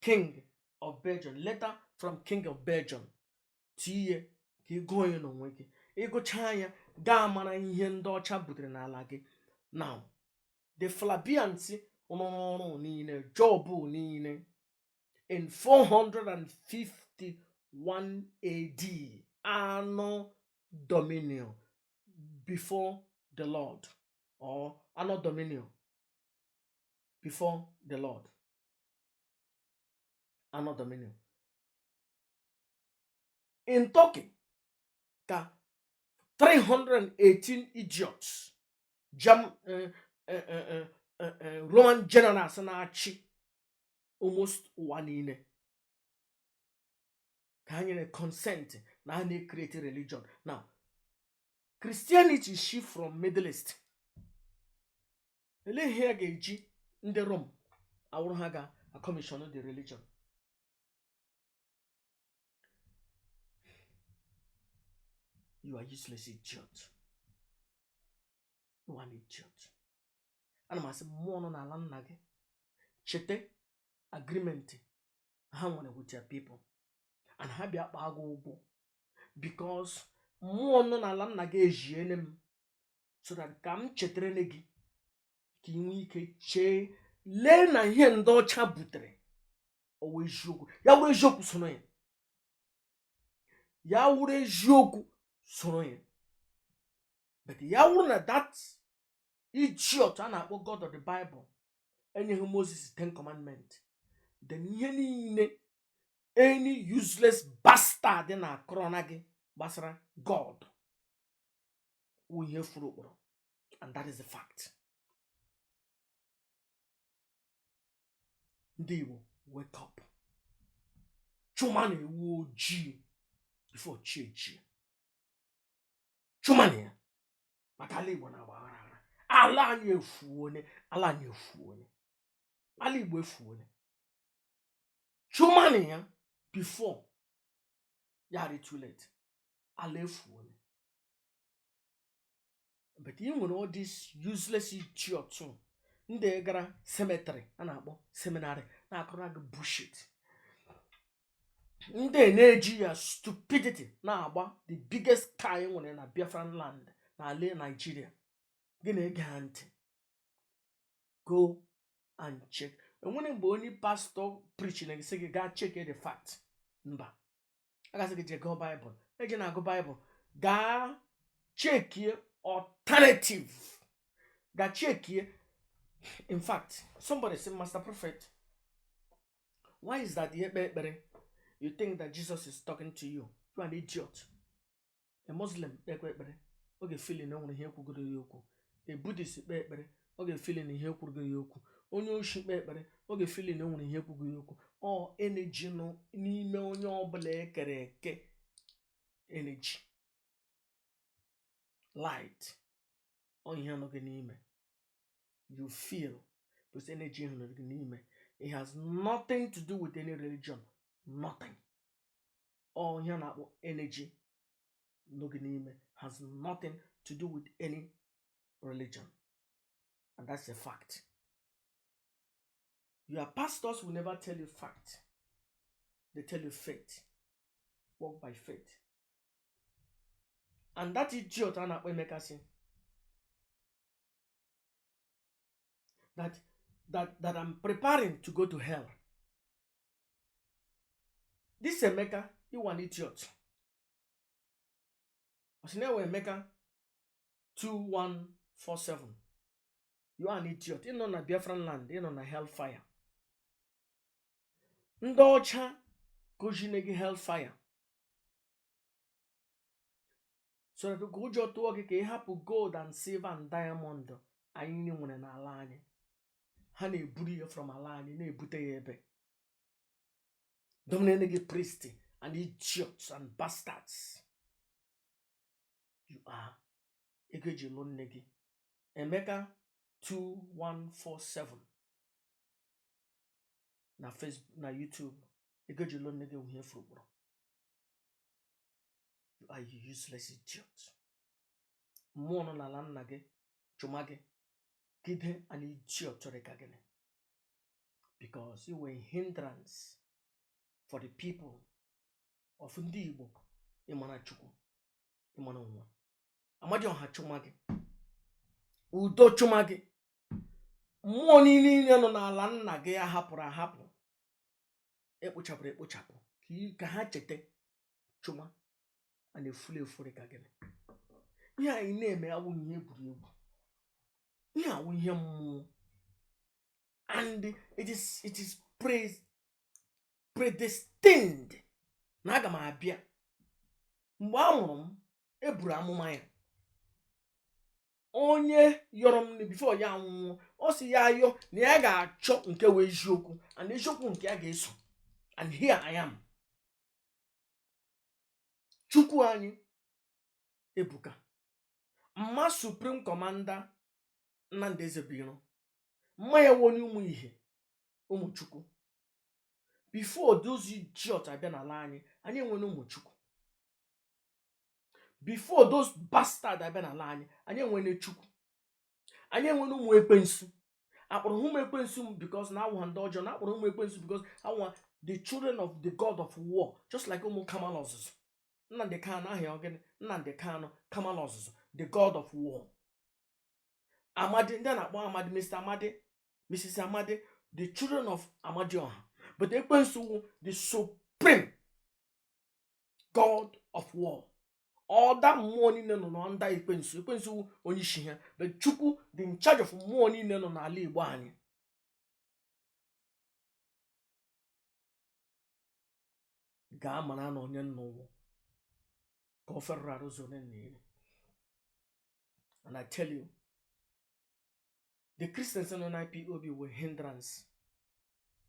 king of Belgium, letter from king of Belgium, tinye ka ị gụọ ya n'onwe gị. Ịgụchaa ya, gaa mara ihe ndị ọcha butere n'ala gị. Now, the Flavians rụrụ ọrụ niile, job niile in 451 AD, Anno Domini, before the Lord, or Anno Domini, before the Lord, Anno Domini in Turkey, ka 318 idiots jam Roman generals na-achị almost ụwa niile, ka ha nyere consent na ha na-create religion. Now, Christianity shift from Middle East. Elee ihe a ga-eji ndị Rome awụrụ ha ga-commission the religion? You are useless idiot. You are an idiot. Ana m asị mmụọ nọ n'ala nna gị, cheta agreement ha nwere with your people and ha bịa kpaa gị ụgwọ, because mmụọ nọ n'ala nna gị ejiene m so that ka m chetara gị ka ị nwee ike chee lee na ihe ndị ọcha butere ọwụ eziokwu. Ya wụrụ eziokwu, soro ya. Ya wụrụ eziokwu, soro ya. But ya wụrụ na that idiot a na-akpọ God of the Bible enyeghị Moses Ten Commandment, then ihe niile any useless bastard na-akọrọ na gị gbasara God wụ ihe furu ụkpụrụ, and that is the fact. Ndị Igbo, wake up. Chụma na ewu ojii before chi ejie. Chụma na ya, maka ala Igbo na-agba aghara aghara. Ala anyị efuone, ala anyị efuone, ala Igbo efuone. Chụma na ya before ya dị too late. Ala efuone. But ị nwere all this useless idiot ndị gara cemetery a na-akpọ seminary na-akọrọ gị bullshit, ndị na-eji ya stupidity na-agba the biggest car e nwere na Biafran land na ala Nigeria. Gị na-ege ha ntị. Go and check. Enwere mgbe onye pastọ preach na gị gị gaa check the fact? Mba, a gasị gị jee gụọ Baịbụl. Eje na-agụ Baịbụl, gaa checkie alternative, gaa checkie. In fact, somebody say, "Master Prophet, why is that ekpe ekpere you think that Jesus is talking to you?" You are an idiot. A Muslim kpekwa ekpere, ọ ga-efeel na o nwere ihe kwugoro ya okwu. A Buddhist kpee ekpere, ọ ga-efeel na ihe kwugoro ya okwu. Onye oshi kpee ekpere, ọ ga-efeel na o nwere ihe kwugoro ya okwu. Ọ energy nọ n'ime onye ọbụla ekere eke, energy, light, ọ ihe nọ gị n'ime. You feel because energy nọ gị n'ime. It has nothing to do with any religion, nothing. Ọ ihe a na-akpọ energy nọ gị n'ime has nothing to do with any religion, and that's a fact. Your pastors will never tell you fact. They tell you faith, walk by faith. And that idiot a na-akpọ Emeka sị that I'm preparing to go to hell. This Emeka, you an idiot. Ọ sị na ewe Emeka 2147. You are an idiot. Ị nọ na Biafran land, ị nọ na hellfire. Ndị ọcha kụzine gị hellfire so that ka ụjọ tụọ gị ka ị hapụ gold and silver and diamond anyị nwere n'ala anyị. Ha na-eburu ya from ala anyị na-ebute ya ebe dominate gị, priest and idiots and bastards you are. Ego eji lụ nne gị, Emeka 2147 na Facebook na YouTube, ego eji lụ nne gị ihe furu. You are a useless idiot. Mmụọ nọ n'ala nna gị chụma gị gide an idiot chọrọ ka gịnị? Because you were a hindrance for the people of ndị Igbo ịmara Chukwu, ịmara onwe. Amadioha chụma gị, udo chụma gị. Mmụọ niile nọ n'ala nna gị ahapụrụ ahapụ, ekpochapụrụ ekpochapụ, ka ha cheta chụma a na-efuli efuri ka gịnị? Ihe anyị na-eme awụghị ihe egwuregwu, ihe awụ ihe mmụọ, and it is predestined na aga m abịa. Mgbe a mụrụ m, eburu amụma ya. Onye yọrọ m before ya nwụọ, ọ sị ya ayọ na ya ga-achọ nke wee eziokwu, and eziokwu nke ya ga-eso, and here I am. Chukwu anyị ebuka. Mma Supreme Commander Nnamdi Ezebiro, mma ya onye ụmụ ihe, ụmụ Chukwu. Before those idiot abịa n'ala anyị, anyị enwere ụmụ Chukwu. Before those bastard abịa n'ala anyị, anyị enwere Chukwu. Anyị enwere ụmụ ekwensu. Akpọrọ ha ụmụ ekwensu because na awụ ha ndị ọjọọ, na akpọrọ ụmụ ekwensu because awụ ha the children of the god of war, just like ụmụ Kamal Ọzụzụ. Nnamdi Kanu aha ya gịnị? Nnamdi Kanu Kamal Ọzụzụ, the god of war. Amadi, ndị a na-akpọ Amadi, Mr Amadi, Mrs Amadi, the children of Amadioha. But ekwensu wụ the supreme god of war. Ọda mmụọ niile nọ na nda ekwensu. Ekwensu wụ onye isi ha, but Chukwu dị in charge of mmụọ niile nọ n'ala Igbo anyị. Gaa mara na onye nna ụwụ ka o ferụrụ ụzọ ole na iri. And I tell you, the Christians nọ na IPOB were hindrance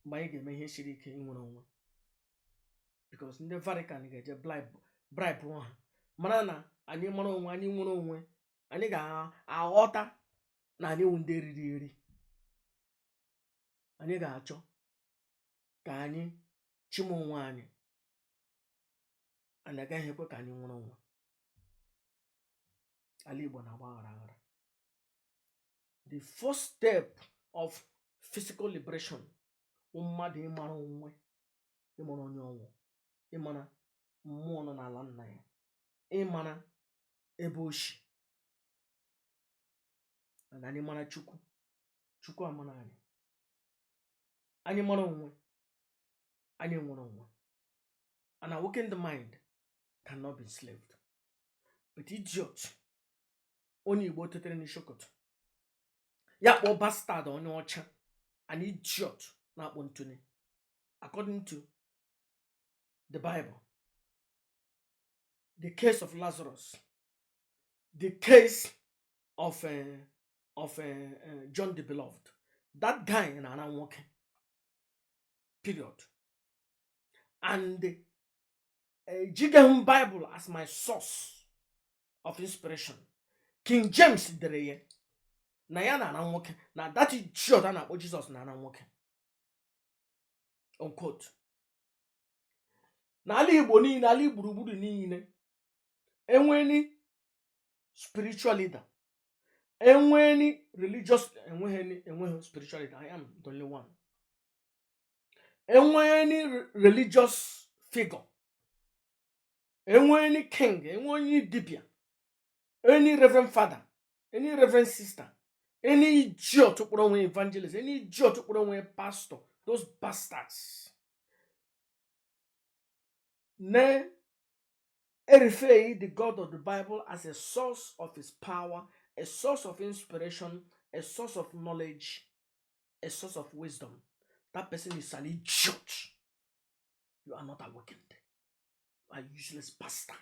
mgbe anyị ga-eme ihe siri ike inwere onwe, because ndị Vatican ga-eje bribe ha mara na anyị mara onwe anyị, nwere onwe anyị, ga-aghọta na anyị wụ ndị eriri eri. Anyị ga-achọ ka anyị chịma onwe anyị. Anyị agaghị ekwe ka anyị nwere onwe. Ala Igbo na-agba aghara aghara. The first step of physical liberation bụ mmadụ ịmara onwe, ịmara onye ọnwụ, ịmara mmụọ nọ n'ala nna ya, ịmara ebe o si. And anyị mara Chukwu, Chukwu amara anyị. Anyị mara onwe anyị, nwere onwe. An awakened mind cannot be enslaved. But idiot onye Igbo tetere n'isi ụtụtụ ya kpọọ bastard onye ọcha, an idiot na-akpọ ntụnye. According to the Bible, the case of Lazarus, the case of John the Beloved, that guy na-ara nwoke, period. And ejighị m Bible as my source of inspiration. King James dere ya na ya na-ara nwoke, na that idiot a na-akpọ Jizọs na-ara nwoke, unquote. N'ala Igbo niile, ala gburugburu niile, enweni spiritual leader, enweni religious, enweghị, enweghị spiritual leader. I am the only one. Enweni religious figure, enweni king, enweni dibia, any reverend father, any reverend sister, any idiot kpọrọ onwe evangelist, any idiot kpọrọ onwe pastor, those bastards na refer the God of the Bible as a source of his power, a source of inspiration, a source of knowledge, a source of wisdom, that person is an idiot. You are not awakened. You are a useless bastard.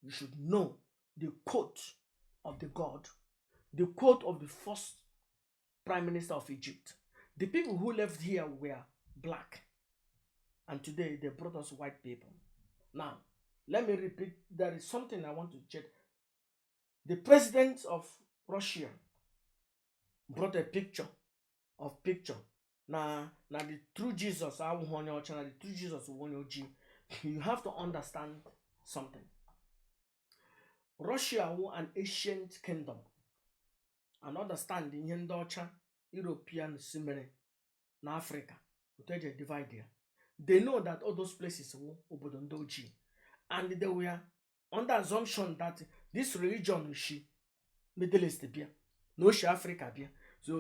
You should know the quote of the God, the quote of the first prime minister of Egypt. The people who left here were black, and today they brought us white people. Now, let me repeat, there is something I want to check. The president of Russia brought a picture of picture na the true Jesus awụghị onye ọcha, na the true Jesus wụ onye ojii. You have to understand something. Russia wụ an ancient kingdom, and understand ihe ndị ọcha European si mere na Africa, otu eji divide ya. They know that all those places wụ obodo ndị ojii, and they were under assumption that this religion shi Middle East bịa, na o shi Africa bịa.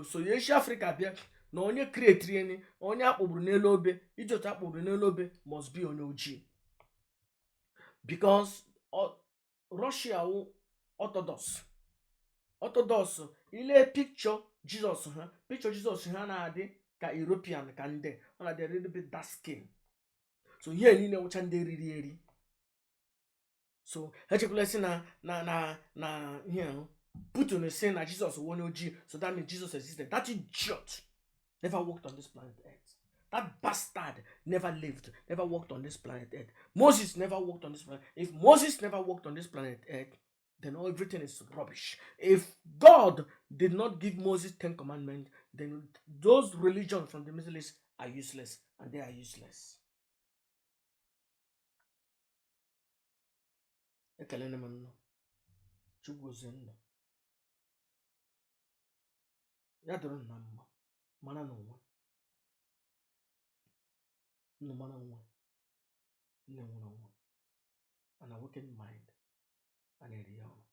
So ya eshi Africa bịa, na onye createri eni, onye akpọgburu n'elu obe, iji otu akpọgburu n'elu obe, must be onye ojii, because Russia wụ Orthodox. Orthodox, ile picture Jesus ha, picture Jesus ha na-adị ka European, ka ndị ọ na-adị a little bit dark skin. So ihe niile nwụcha ndị riri eri. So echekwala sị na ihe ahụ Putin sị na Jesus wụ onye ojii, so that means Jesus existed. That idiot never walked on this planet Earth. That bastard never lived, never walked on this planet Earth. Moses never walked on this planet. If Moses never walked on this planet Earth, then everything is rubbish. If God did not give Moses 10 commandments, then those religions from the Middle East are useless, and they are useless. Ekelene m nnọọ. Chukwu gozie nnọọ. Ya dịrị unu na mma. Mara n'onwe. Nnụ mara onwe. Nne nwere onwe. An awakened mind. A na-eri ya ọrụ.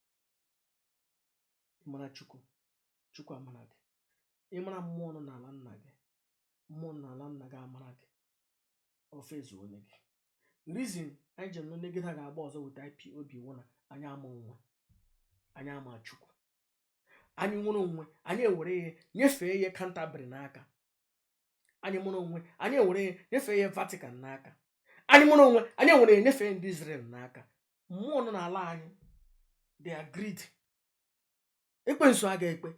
Ịmara Chukwu, Chukwu amara gị. Ịmara mmụọ nọ n'ala nna gị, mmụọ nọ n'ala nna gị amara gị. Ofe ezu onye gị. Reason anyị ji nọ negide ha ga-agba ọzọ with IPOB wụ na anyị ama onwe, anyị ama Chukwu. Anyị nwere onwe, anyị ewere ihe nyefee ihe Canterbury n'aka. Anyị nwere onwe, anyị ewere ihe nyefee ihe Vatican n'aka. Anyị nwere onwe, anyị ewere ihe nyefee ndị Israel n'aka. Mmụọ nọ n'ala anyị, they are greedy. Ekwensu aga ekpe,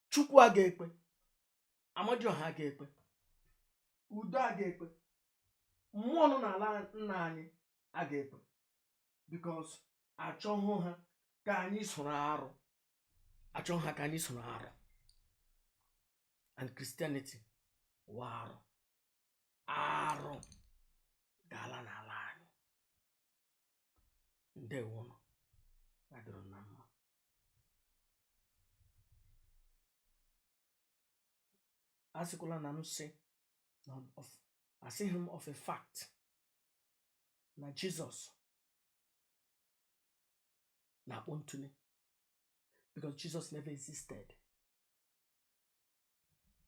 Chukwu aga ekpe, Amadioha aga ekpe, Udo aga ekpe, mmụọ nọ n'ala nna anyị aga ekpe, because achọghị ha ka anyị soro arụ, achọghị ha ka anyị soro arụ. And Christianity wụ arụ, arụ gaala n'ala anyị. Ndewonụ, adịrị na mma. Asịkwala na m sị na asịghị m of a fact na Jizọs na-akpọ ntụli, because Jesus never existed.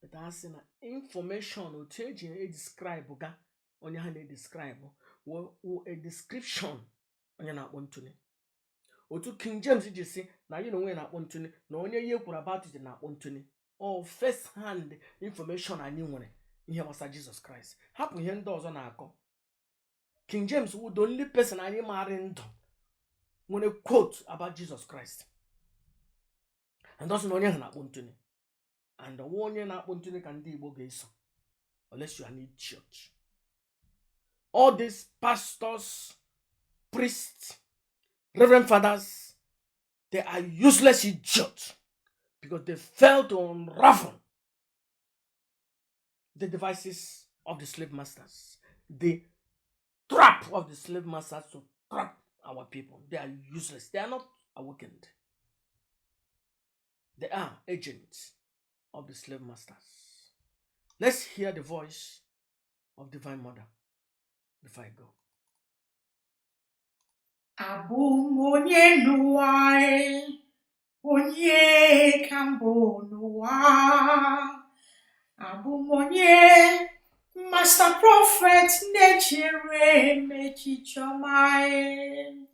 But a sị na information otu eji edescribe ga onye ha na-edescribe wụ a description onye na-akpọ ntụli. Otu King James ji sị na anyị na onwe ya na-akpọ ntụli, na onye ihe kwuru about it na-akpọ ntụli. All first hand information anyị nwere ihe gbasara Jesus Christ. Hapụ ihe ndị ọzọ na-akọ. King James wụ the only person anyị maara ndụ nwere quote about Jesus Christ. And ọ sị na onye ahụ na-akpọ ntụli. And ọwụ onye na-akpọ ntụli ka ndị Igbo ga-eso, unless you are an idiot. All these pastors, priests, reverend fathers, they are useless idiots because they fail to unravel the devices of the slave masters, the trap of the slave masters to trap our people. They are useless. They are not awakened. They are agents of the slave masters. Let's hear the voice of Divine Mother before I go. Abụ m onye n'ụwa e, onye ka mbụ n'ụwa. Abụ m onye Master Prophet na-echere m echiche ọma e.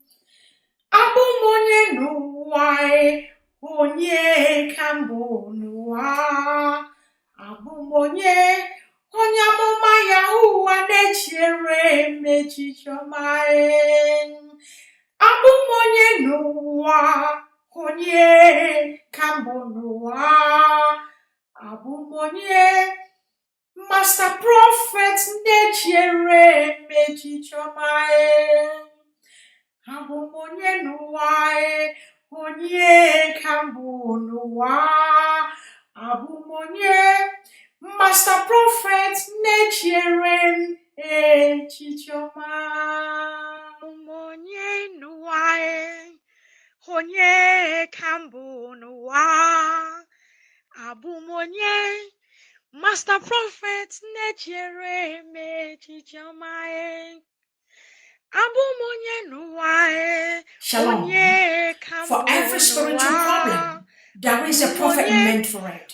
Abụ m onye n'ụwa e, Onye ka mbụ n'ụwa? Abụ m onye? Onye amụma Yahuwa na-echere m echiche ọma. Abụ m onye n'ụwa? Onye ka mbụ n'ụwa? Abụ m onye? Master Prophet na-echere m echiche ọma. Abụ m onye n'ụwa? Onye ka mbụ n'ụwa? Abụ m onye? Master Prophet na-echere m echiche ọma. Abụ m onye n'ụwa? Onye ka mbụ n'ụwa? Abụ m onye? Master Prophet na-echere m echiche ọma. Abụ m onye n'ụwa? Shalom. Onye ka For mbụ every spiritual n'ụwa? Problem, there is a Abụ m prophet onye? Meant for it.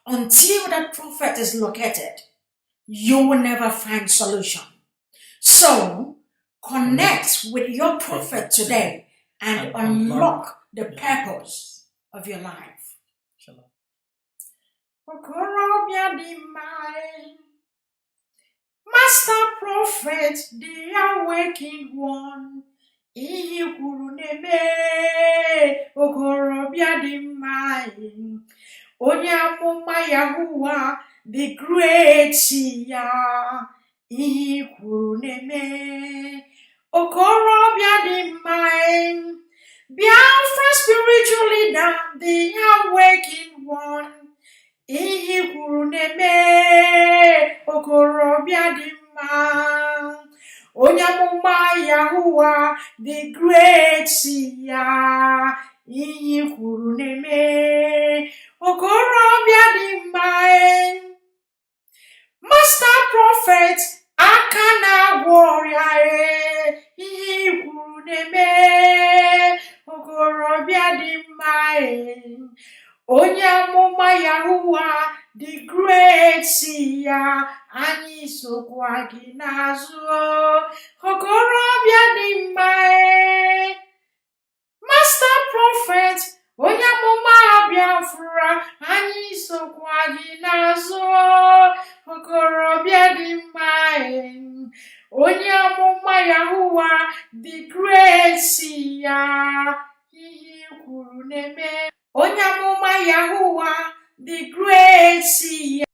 Until that prophet is located, you will never find solution. So connect with your prophet today and unlock the purpose of your life. Shalom. Okorobịa dị mma, Master Prophet, the awakened one, ihe i kwuru na-eme. Okorobịa dị mma, onye amụma Yahuwa the Great, ya ihe i kwuru na-eme. Okorobịa dị mma, Biafra spiritual leader, the awakened one, ihe i kwuru na-eme. Okorobịa dị mma, onye amụma Yahuwa the Great, ya ihe i kwuru na-eme. Okorobịa dị mma, Master Prophet, aka na-agwọ ọrịa, ihe i kwuru na-eme. Okorobịa dị mma, onye amụma Yahuwa the Great, ya anyị sokwa gị n'azụ. Okorobịa dị mma, Master Prophet, onye amụma Biafra, anyị sokwa gị n'azụ. Okorobịa dị mma, onye amụma Yahuwa the Great, ya ihe i kwuru na-eme. Onye amụma Yahuwa the Great, ya.